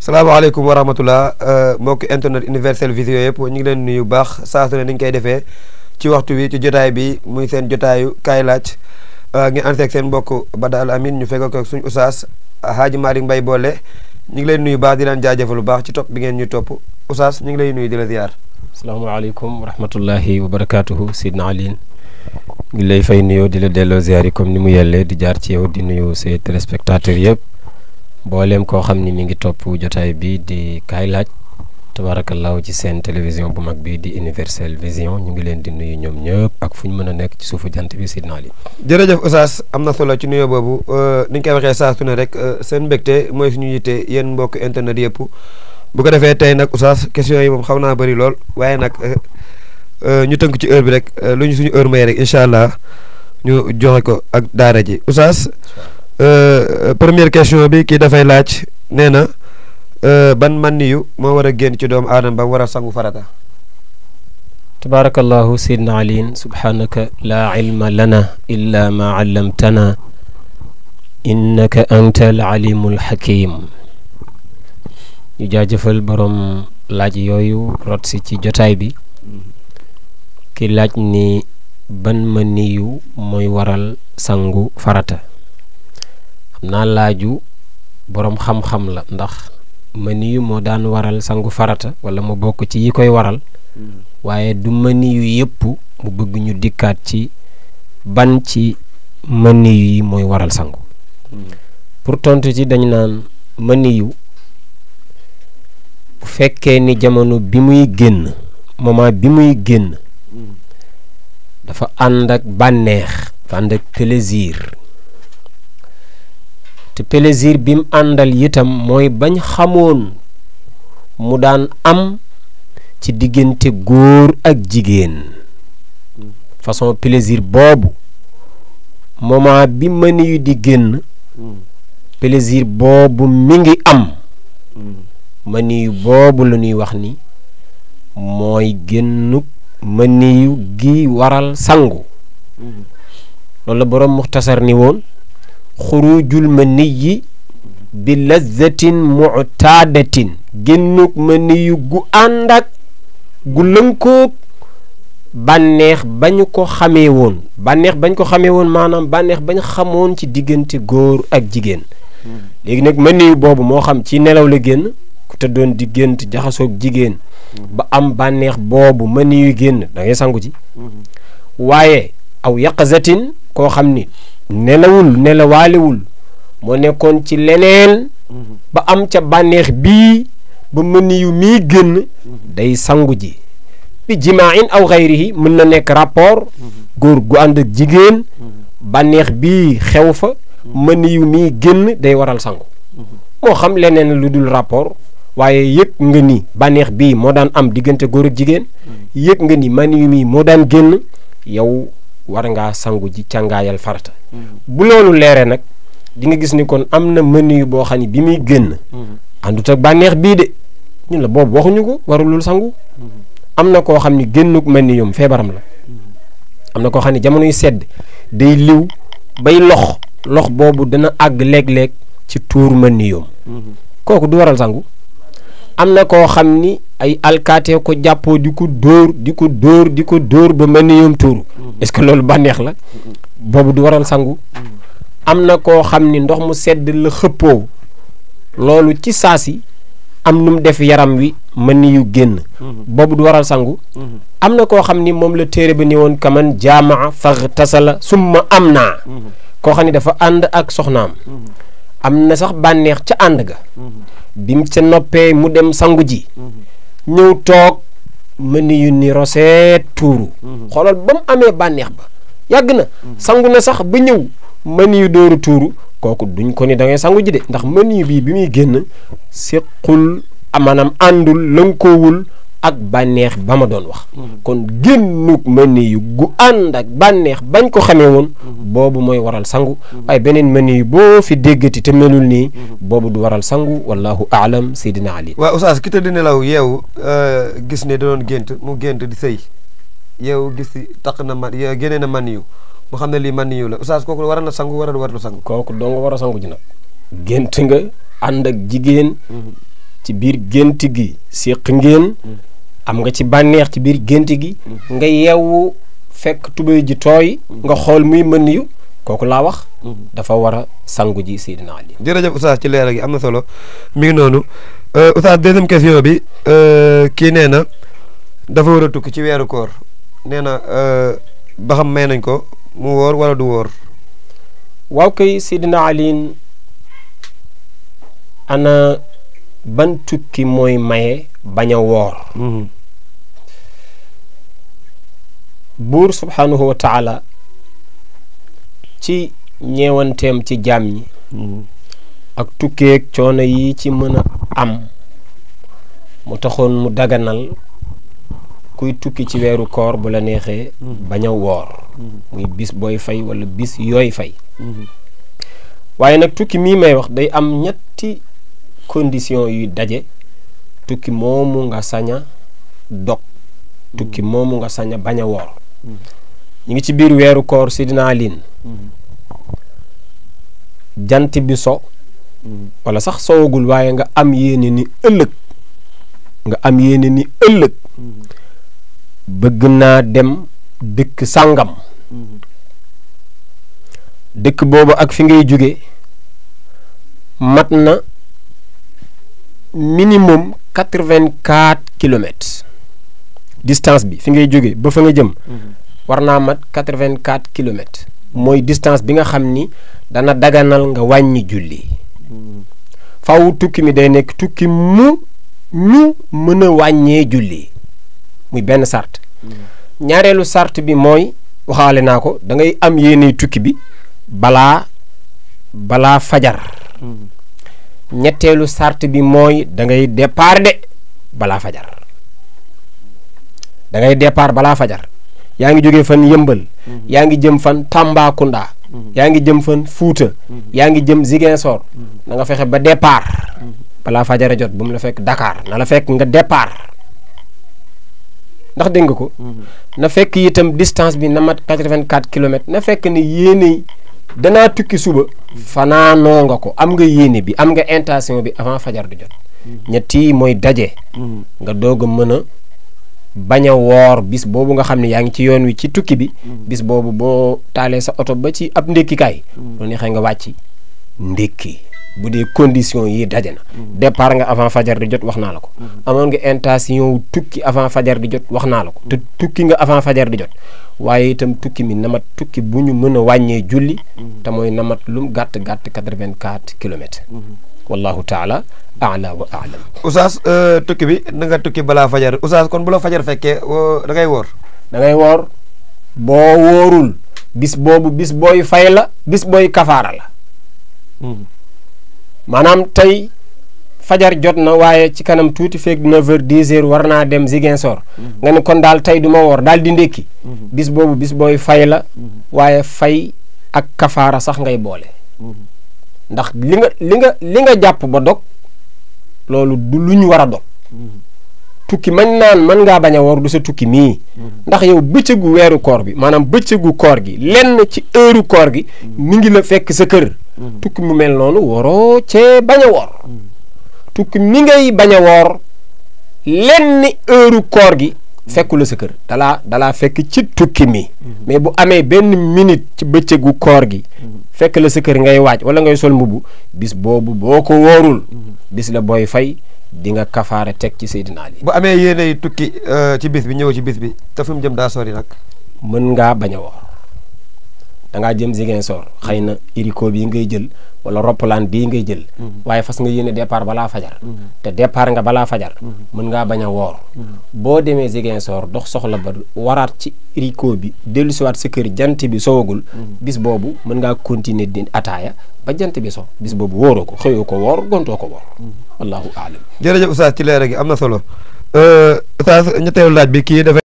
salaamaaleykum wa rahmatullah mbokki internet Universel Vision yëpp ñu ngi leen nuyu baax saa su ne niñ koy defee ci waxtu wi ci jotaay bi muy seen jotaayu kaay laaj ngi ànd ak seen mbokk Bada Al Amine ñu fekk ko suñu oustaz Hadji Malick Mbaye Bollé ñu ngi leen nuyu baax di leen jaajëfal lu baax ci topp bi ngeen ñu topp oustaz ñu ngi lay nuyu di la ziar. asalaamaaleykum wa rahmatullahi wa barakaatuhu Sidna Aline ngi lay fay nuyoo di la delloo ziar yi comme ni mu yellee di jaar ci yow di nuyu ses téléspectateurs yëpp mboolem koo xam ni mi ngi topp jotaay bi di kaay laaj tabaarakallaahu ci seen télévision bu mag bi di Universel Vision ñu ngi leen di nuyu ñoom ñëpp ak fu ñu mën a nekk ci suufu jant bi Sidna Ali. jërëjëf oustaz am na solo ci nuyoo boobu ni ñu koy waxee saa su ne rek seen mbégte mooy suñu yitte yéen mbokk internet yëpp bu ko defee tey nag oustaz question yi moom xaw naa bëri lool waaye nag ñu tënk ci heure bi rek lu ñu suñu heure may rek incha allah ñu joxe ko ak daara ji oustaz. première question bi kii dafay laaj nee na ban maniyu moo war a génn ci doomu aadama ba war a sangu farata. tabaarakallahu Sidna Aliin subhaanaka laa ilma lana illa ma allamtana innaka anta al alimul hakim. ñu jaajëfal borom laaj yooyu rot si ci jotaay bi ki laaj ni ban maniyu mooy waral sangu farata. naa laaju boroom xam-xam la ndax maniyu moo daan waral sangu farata wala mu bokk ci yi koy waral waaye du maniyu yëpp mu bëgg ñu dikkaat ci ban ci maniyu yi mooy waral sangu pour tontu ci dañ naan maniyu bu fekkee ni jamono bi muy génn moment bi muy génn dafa ànd ak bànneex dafa ànd ak plaisir te plaisir bi mu àndal itam mooy bañ xamoon mu daan am ci diggante góor ak jigéen façon plaisir boobu moment bi mëni yu di génn plaisir boobu mi ngi am mëni yu boobu la ñuy wax ni mooy génnuk mëni yu gi waral sangu loolu la boroom muxtasar ni woon xurujul maniyi bi lazzatin mu'taadatin génnuk maniyu gu ànd ak gu lënkoog bànneex bañu ko xamee woon maanaam bànneex bañ xamoon ci diggante góor ak jigéen léegi nag maniyu boobu moo xam ci nelaw la génn ku tëddoon diggante jaxasoog jigéen ba am bànneex boobu maniyu génn da ngay sangu ci waaye aw yaqazatin koo xam ni nelawaalewul moo nekkoon ci leneen ba am ca bànneex bii ba mëniyu mii génn day sangu ji bi jimaa'in aw xayrihi mën na nekk rapport góor gu ànd ak jigéen bànneex bii xew fa mëniyu mii génn day waral sangu moo xam leneen lu dul rapport waaye yëg nga ni bànneex bii moo daan am diggante góor ak jigéen yëg nga ni mëniyu mii moo daan génn yow war ngaa sangu ji càngaayal farata bu loolu leeree nag di nga gis ni kon am na mëniyu boo xam ne bi muy génn àndut ak bànneex bii de ñun la boobu waxuñu ko warulul sangu am na koo xam ne génnuk mëniyum feebaram la am na koo xam ne jamonoy sedd day liw bay lox boobu dana àgg léeg-léeg ci tuur mëniyum kooku du waral sangu am na koo xam ni ay alkaate ko jàppoo di ko dóor ba mëniyum tuuru est-ce que loolu bànneex la boobu du waral sangu am na koo xam ni ndox mu sedd la xëppoo loolu ci saasi am nu mu def yaram wi mëniyu génn boobu du waral sangu am na koo xam ni moom la téere ba ni woon kaman jaamaa faghtasala summa am naa koo xam ni dafa ànd ak soxnaam am na sax bànneex ca ànd ga bim ca noppee mu dem sangu ji ñëw toog mëniyu ni roseet tuuru xoolal ba mu amee bànneex ba yàgg na sangu na sax ba ñëw mëniyu dooru tuuru kooku duñ ko ni da ngay sangu ji de ndax mëniyu bii bi muy génn séqul maanaam àndul lënkoowul ak bànneex ba ma doon wax kon génnuk mëniyu gu ànd ak bànneex bañ ko xamee woon boobu mooy waral sangu waaye beneen mëniyu boo fi déggati te melul nii boobu du waral sangu wallahu aalam Seydina Ali. waaw oustaz ki tëdd nelaw yeewu gis ne da doon gént di sëy yeewu gis taq na man génnee na mëniyu mu xam ne lii maniyu la oustaz kooku war na sangu waratu sangu. kooku doo nga war a sangu ji nag gént nga ànd ak jigéen ci biir gént gi séq ngeen am nga ci bànneex ci biir gént gi nga yeewu fekk tubéy ji tooy nga xool muy mën yu kooku laa wax dafa war a sangu ji Seydina Ali. jërëjëf Oustaz ci leeral gi am na solo mi ngi noonu Oustaz deuxième question bi kii nee na dafa war a tukki ci weeru koor nee na ba xam may nañ ko mu wóor wala du wóor. waaw kay Seydina Ali ana ban tukki mooy maye bañ a woor. buur subhanahu wa taala ci ñeewanteem ci jaam ñi ak tukkeeg coono yi ci mën a am mu taxoon mu daganal kuy tukki ci weeru koor bu la neexee bañ a woor muy bis booy fay wala bis yooy fay waaye nag tukki mii may wax day am ñetti condition yuy daje tukki moomu nga sañ a dog tukki moomu nga sañ a bañ a woor ñu ngi ci biir weeru koor Seydina Ali jant bi so wala sax sowagul waaye nga am yéene ni ëllëg bëgg naa dem dëkk sàngam dëkk boobu ak fi ngay jóge mat na minimum 84 kilomètres distance bi fi ngay jóge ba fa nga jëm war naa mat 84 kilomètres mooy distance bi nga xam ni dana daganal nga wàññi julli faw tukki mi day nekk tukki mu ñu mën a wàññee julli muy benn sart ñaareelu sart bi mooy waxaale naa ko da ngay am yéene tukki bi balaa fajar ñetteelu sart bi mooy da ngay départ balaa fajar yaa ngi jógee fan Yëmbal yaa ngi jëm fan Tambacounda yaa ngi jëm fan Fuuta yaa ngi jëm Ziguinchor na nga fexe ba départ balaa fajara jot bu mu la fekk Dakar na la fekk nga départ ndax dégg nga ko na fekk itam distance bi na mat 84 kilomètres na fekk ne yéene danaa tukki suba fanaanoo nga ko am nga yéene bi am nga intention bi avant fajar di jot ñetti mooy daje nga doog a mën a bañ a woor bis boobu nga xam ne yaa ngi ci yoon wi ci tukki bi bis boobu boo taalee sa oto ba ci ab ndékkikaay lu neexee nga wàcc ndékki bu dee condition yi daje na départ nga avant fajar di jot wax naa la ko amoon nga intention tukki avant fajar di jot wax naa la ko te tukki nga avant fajar di jot waaye itam tukki mi namat tukki bu ñu mën a wàññee julli te mooy namat lum gàtt 84 kilomètres wallahu taala a'la wa a'lam. Oustaz tukki bi na nga tukki balaa fajar Oustaz kon bu la fajar fekkee da ngay woor. da ngay woor boo wóorul bis boobu bis booy fay la bis booy kafaara la. maanaam tey fajar jot na waaye ci kanam tuuti feeg 9h 10h war naa dem Ziguinchor. nga ne kon daal tey du ma woor daal di ndékki. bis boobu bis booy fay la waaye fay ak kafaara sax ngay boole. ndax li nga jàpp ba dog loolu du lu ñu war a dog tukki mën ngaa bañ a woor du sa tukki mii ndax yow bëccëgu weeru koor bi maanaam bëccëgu koor gi lenn ci heure koor gi mi ngi la fekk sa kër tukki mu mel noonu waroo cee bañ a woor tukki mi ngay bañ a woor lenn heure koor gi fekku la sa kër dalaa fekk ci tukki mi mais bu amee benn minute ci bëccëgu koor gi fekk la sa kër ngay waaj wala ngay sol mbubu bis boobu boo ko wóorul bis la booy fay di nga kafaare teg ci Seydina Ali. bu amee yéenay tukki ci bis bi ñëw ci bis bi te fi mu jëm daa sori nag. mën ngaa bañ a woor da ngaa jëm Ziguinchor xëy na iriko bii ngay jël wala roppalaan bii ngay jël waaye fas nga yéene départ balaa fajar te départ nga balaa fajar mën ngaa bañ a woor boo demee Ziguinchor dox soxla ba waraat ci iriko bi dellu siwaat sa kër jant bi sowagul bis boobu mën ngaa continuer di ataaya ba jant bi so bis boobu wóoroo ko xëyoo ko woor gontoo ko woor wallahu aalam. jërëjëf Oustaz ci leer gi am na solo Oustaz ñetteelu laaj bi kii dafay